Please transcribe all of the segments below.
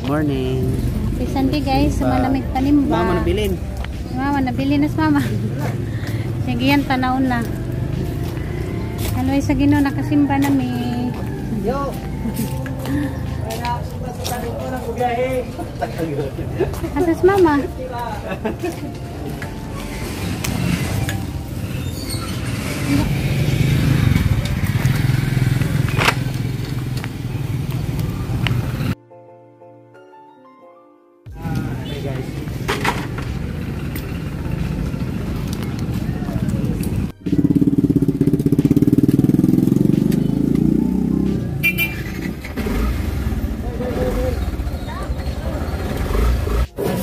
Morning. Happy Sunday, guys, sa malamig panimba. Mama, nabilin. Mama, nabili na si mama. Sige yan, tanaw na. Haloy sa Ginoo, nakasimba na mi. Yo. Asas mama. Hey guys.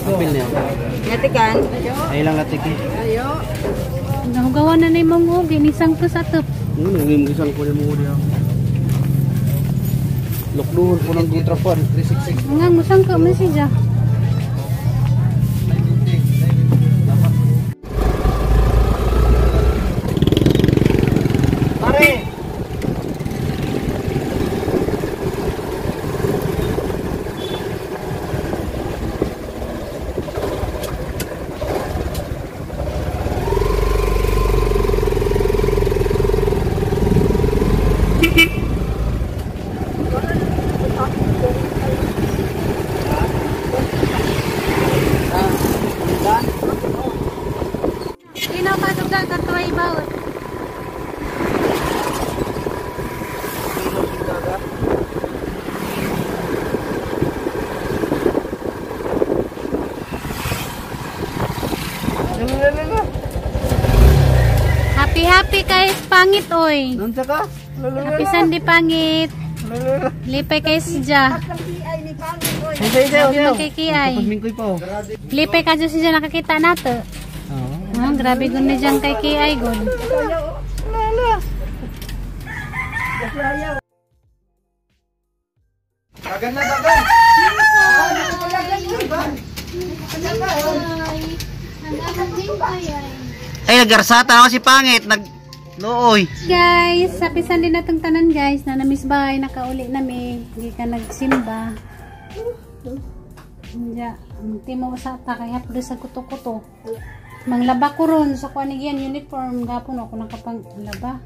Apil niya. Natikan. Ay lang latik eh. Nahugawan na na yung mga ugi, nisang ko sa top. Ano yung isang ko mo diya. Lokduhon ko ng gutrapon 366. Nga, musang ko man siya. Pare. Happy happy guys, pangit oy. Nansa ka? Happy Sunday, pangit. Lipay kay siya. Isa. Grabe kay. Mingkoy pa oh. Lipay ka dyan siya nakakita nato. Oo. Ah, grabe gun na dyan kay Kiay gun. Bagan na bagan. Ay nagarsata ako si pangit nag looy. Guys, happy Sunday na tong tanan guys. Na namiss bahay, nakauli na mi. Hindi ka nagsimba. Hindi, timo sa ta kay hapdo sa kuto-kuto. Manglaba ko ron sa kuan yan uniform gapon ako nakapang laba.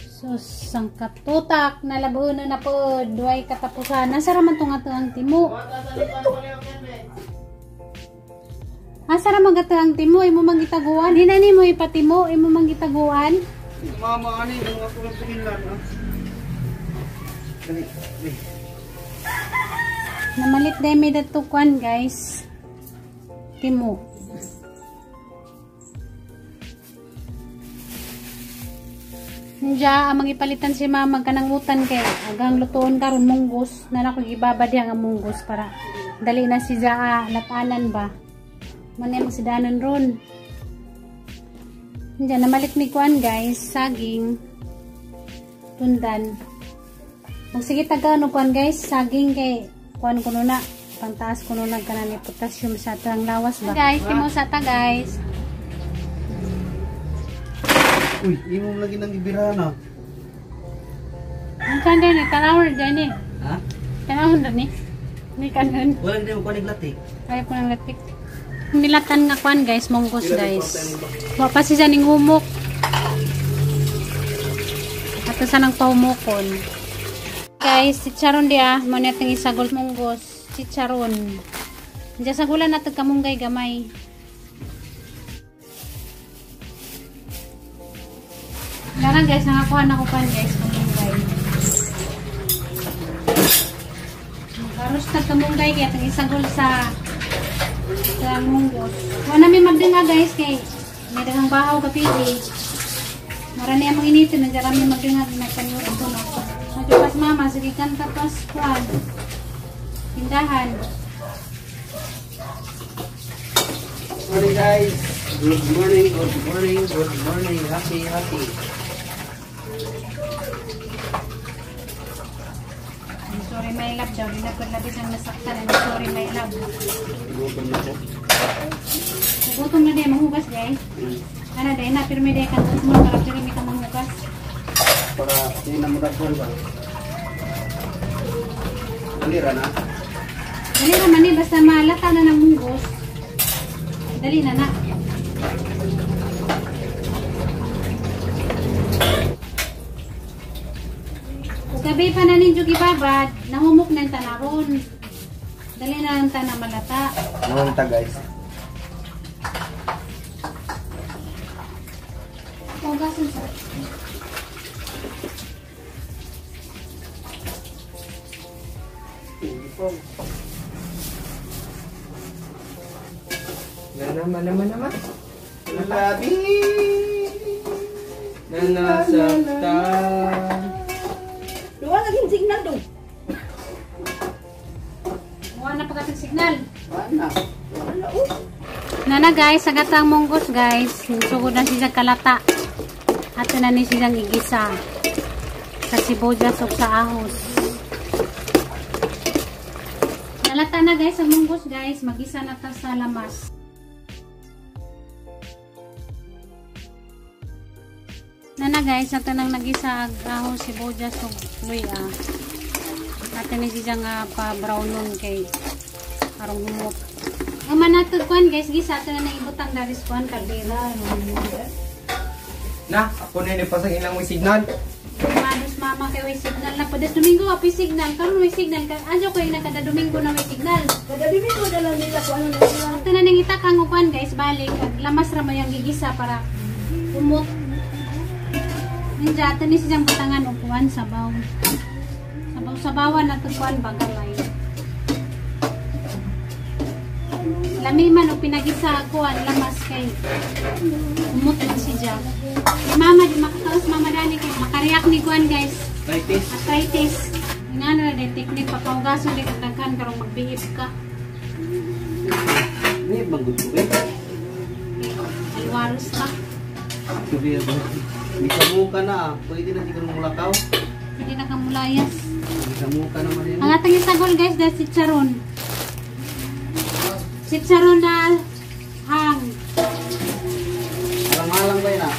So sang katutak na labon na pod, duay katapusan. Nasa ra man tong ato ang timo. Asa ra man gato ang timo imo man gitaguan. Hinani mo ipatimo imo man gitaguan. Mama ani mga kulang pinlan ah. Dali. Dali. Namalit day may dato kuan guys. Timo. Nja, amang ipalitan si mama kanang utan kay agang lutuon karon munggos na nako gibaba diha nga munggos para dali na si Jaa latanan ba. Man yung sidanan ron. Nja, namalit mi kuan guys, saging tundan. Magsige taga ano kuan guys, saging kay kuan kuno na pangtaas kuno na kanan ni potassium sa atang lawas ba. Guys, timo sa ta guys. Uy, imo lagi nang ibirana. Ang kanda ni tanawon din ni. Ha? Tanawon din ni. Ni kanon. Wala din mo kunig latik. Ay ko nang latik. Nilatan nga kuan guys, munggos guys. Wa pa siya ning humok. Ato sa nang paumokon. Guys, chicharon dia, mo na itong isagol munggos, chicharon. Diyan sa gula nato kamunggay gamay. Darang guys, nakakuha na ko pan guys, kamunggay. Karos na kamunggay kaya itong isagol sa munggos. Wala namin magdinga guys kay may daghang bahaw kapili. Marami ang mga initin, nandiyan kami magdinga nagpaniwag ito no. Nagyupas mama, sige kanta pas kuan. Tindahan. Morning guys. Good morning, good morning, good morning. Happy, happy. I'm sorry my love daw, di na ko labis ang nasaktan. I'm sorry my love. Gutom na ko. Gutom na din, manghugas day. Ana day na, pirmi day kan mo para pirmi ka manghugas. Para hindi na mo daghan ba. Dali ra na. Dali naman eh, basta malata na ng munggos. Dali na na. Kung gabi pa na ninyo gibabad, nahumok na yung tanaron. Dali na ang tana malata. Noon ta guys. Hugasan sa. Na naman naman naman. Labi na nasaktan. Luwa naging signal dong. Wala na pagkatag signal. Wala. Wala oh. Nana guys, agatang munggos guys. Sugod na siya kalata. Ato na ni siyang igisa. Sa sibuyas o sa ahos. Nalata na guys ang munggos guys. Magisa na ta sa lamas. Nana guys, ato nang nagisa ag ahos, sibuyas o luya. Ato ni siya nga pa brownon kay arong humot. Ama nato kuan guys, gisa ato na naibutang daris kuan kaldera. Na, ako na yung pasang ilang may signal. Manos mama kay way signal na po. Des Domingo apoy signal. Karon way signal ka. Anjo ko yung kada Domingo na way signal. Kada Domingo na lang nila kung ano na sila. Ato na nang itakang kuan guys, balik ag lamas ra mo yung gigisa para umot. Ninja ato ni siyang butangan og kuan sabaw. Sabaw sabawan na kuan bagamay. Lami man og pinagisa kuan lamas kay umot man siya. Mama di makakaos mama dani kay makariak ni kuan guys. Arthritis. Arthritis. Nga na na technique papaugason di kagdaghan karong magbihip ka. Ni banggod ko eh. Alwaros ka. Sabi ba? Misamuka na ah. Pwede na di ka mulakaw. Hindi na kamulayas. Misamuka naman yan. Ang atang isagol guys dahil si Charon. Si Charon na hang. Alang-alang ba yun ah?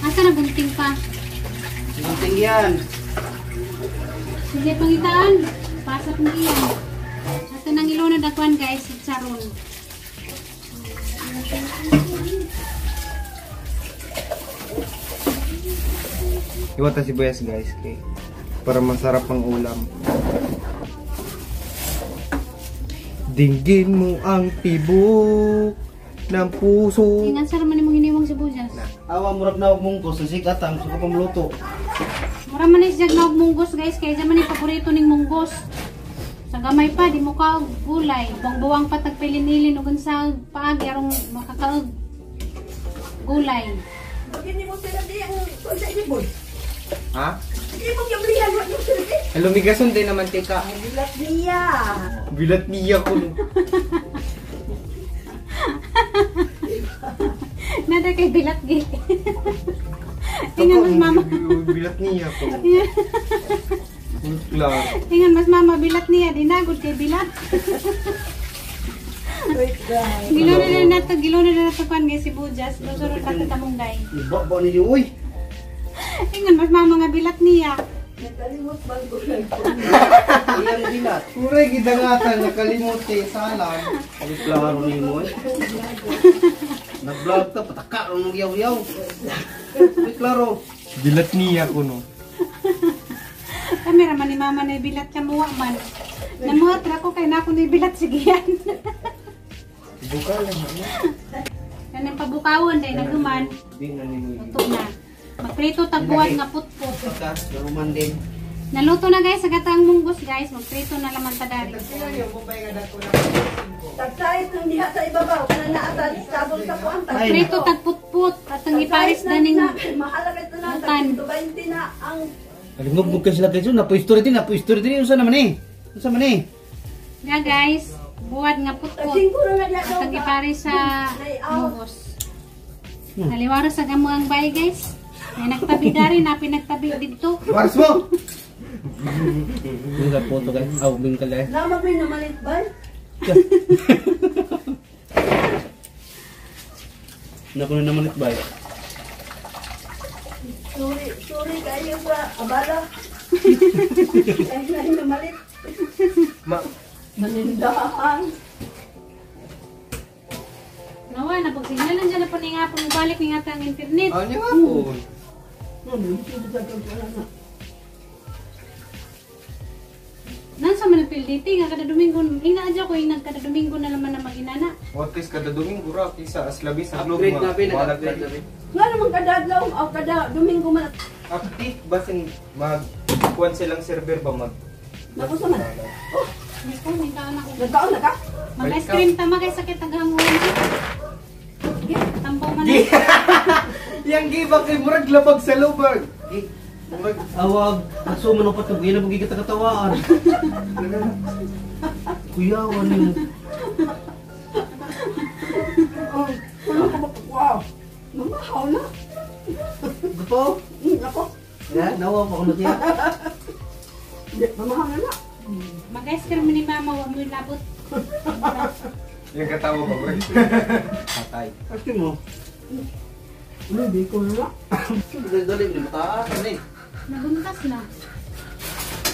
Asa na bunting pa? Gunting yan. Sige pangitaan. Pasa pong iyan. Ato nang ilunod akuan guys si Charon. Iwata sibuyas guys kay para masarap ang ulam. Dinggin mo ang tibok ng puso. Ingan sa raman imong hiniwang sibuyas. Awa murag na og mungkos sa sikatang sa pamluto. Mura man ni siya og munggos guys kay man ni paborito ning munggos. Sa gamay pa di mo ka og gulay, buwang-buwang pa tagpilin-ilin ug unsa paagi arong makakaog gulay. Bakit ni mo sila di ang kung sa ibon? Ha? Hindi mo yung lihan, wag yung sila di. Lumigason din naman tika. Bilat niya. Bilat niya ko. Nada kay bilat gi. Ingan mas mama. Bilat niya ko. Klaro. Ingan mas mama bilat niya dinagod kay bilat. Wait guys. Gilo na nato, gilo na nato kuan guys sibuyas, lusuro pa tamong gay. Iba niyo uy. Ingan mas mama nga bilat niya. Nakalimot bang gulay ko. Iyang bilat. Puray gidangatan nakalimot eh salam. Ay klaro nimo eh. Nag-vlog ta pataka ron yaw-yaw. Ay klaro. Bilat niya kuno. Kamera man ni mama na bilat ka muwa man. Namuhat ra ko kay nako ni bilat sigian. Buka lang ano. Kanang pabukawon day naguman. Di na nimo. Luto na. Magprito tagbuhat nga putput. Pagka naruman din. Naluto na guys, sa gatang munggos guys, magprito na laman ta dari. Tagsayit nang diha sa ibabaw, kana na ata sabon sa kuan. Magprito tagputput at ang iparis na ning Mahalaga ito na, Utan. 20 na ang Alingog mo sila kayo, napo-story din, napo-story din. Unsa naman eh? Unsa man eh? nga guys, buwad nga putput. Tag-singko na diha At ang iparis sa munggos. Naliwara sa gamuang bay guys. May nagtabi dari na pinagtabi didto. Waras mo! Yung ka po guys. Aw, bingkal eh. Lamang may namalit ba? Naku na naman it bay. Sorry, sorry kayo sa abala. Ay, na namalit. Ma Nanindahan. Nawa na pag signal lang dyan na po ni nga po mabalik ni nga ang internet. Ano nga po? Nansa man ang PLDT nga kada Domingo, ina adya ko ing kada Domingo na naman na maginana. What is kada Domingo ra kisa as labi sa globe Upgrade na be, nag-upgrade na be. Nga naman kada adlaw o kada Domingo man. Active basin mag kuan silang server ba mag Naku sa man. Oh, Hindi ko ni kaon ako. nagkaon na ka? Mag ice cream tama kay sakit ang hangon. Tampo man. Yang giba kay murag labag sa lubag. Murag Awag, asuman ang patog, yan ang magiging katawaan. Kuya, ano yun? Oh, wala ka ba? Wow. Mamahaw na. Gusto? Ako. Ya, nawa pa ko na siya. Hindi, mamahaw na na. Mag ice cream ni mama wa mo labot. Yang katawa ba bro? Patay. Kasi mo. Ano, di ko na na. Dali, dali, mataas, ano eh. Nabuntas na.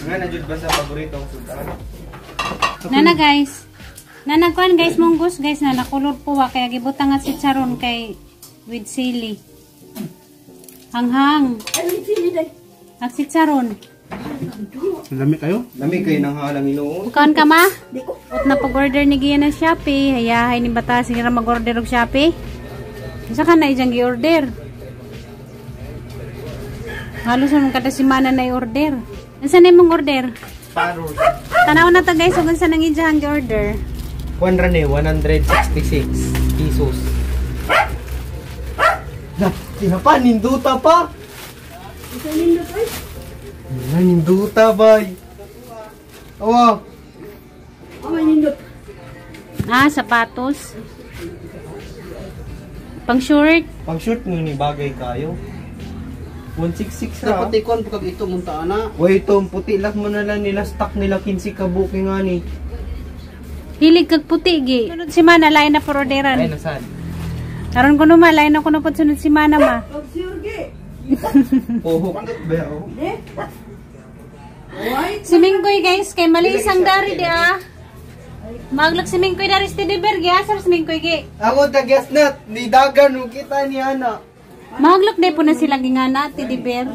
Nga na jud ba sa paborito ang sultan? Nana guys. Nana kuan guys munggos guys na nakulor po wa kaya gibutang at si Charon kay with sili. Hanghang. Ay, may sili day. At si Charon. Lami kayo? Lami kay nang halang Ginoo. Kuan ka ma? Di ko. Ut na pag-order ni Gian ng Shopee. Hayahay ni bata sige ra mag-order og Shopee. Unsa ka na ijang gi-order? Halos man kada semana na i-order. Unsa na imong order? Parol. Tanaw na to guys ug unsa nang ijang gi-order. Kuan ra ni 166 pesos. Na, pa ninduta pa. Ito nindot ay. Na ninduta bay. Awa, Oh, may nindot. Ah, sapatos. Pang short. pang short mo ni bagay kayo. 166 ra. Dapat ikuan pa kag ito munta na. Wait, ito, puti lang mo na lang nila stock nila 15 ka booking nga ni. Hilig kag puti gi. Sunod semana lain na por orderan. Ay, nasaan? Karon kuno ma lain na kuno pod sunod semana ma. Pag siyurgi. Pohok. Ba ako? Di. White. Si Mingkoy guys kay mali isang dari di ah. Maglak si Mingkoy dari sa Teddy gi asar si Mingkoy gi. Ako tagyas na, ni dagan mo kita ni ana. Maglak day po na sila gingana Teddy Bear.